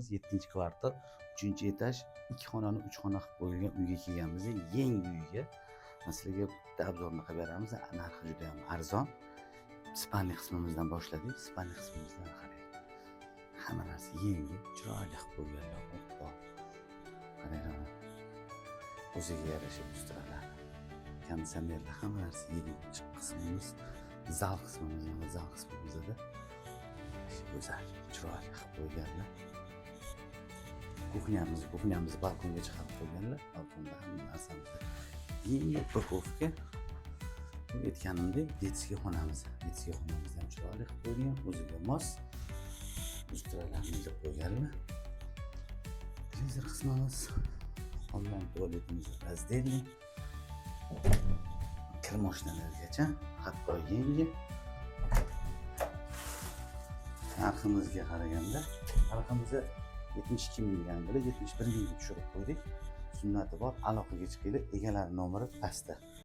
Yettinchi kvartal, uchinchi etaj, ikki xonani uch xona qilib qo'yilgan uyga kelganmiz, yangi uyga. Man sizlarga bitta обзор ni qilib beramiz. Narxi juda ham arzon. Спальный qismimizdan boshladik. Спальный qismimizdan qarang, hamma narsa yangi, chiroyli qilib qo'yganlar. Oppoq, qaranglar, mana o'ziga yarasha lustralar, konditsionerlar, hamma narsa yangi. Qismimiz zal qismimiz. Mana zal qismimizda go'zal, chiroyli qilib qo'yganlar. Кухня miz, кухня mizni balkonga chiqarib qo'yganlar. Balkonda hamma narsamiz yangi, упаковка. Bu aytganimdek, детский xonamiz. Детский xonamizni ham chiroyli qilib qo'yilgan, o'ziga mos lustralarni ilib qo'yganlar. Televizor qismimiz, hammom, tualetimiz раздельный, kir moshinalargacha, hatto yangi. Narximizga qaraganda, narximizni 72 ming degan, 71 mingga tushirib qo'ydik. Sunnati bor, aloqaga chiqinglar, egalari nomeri pastda.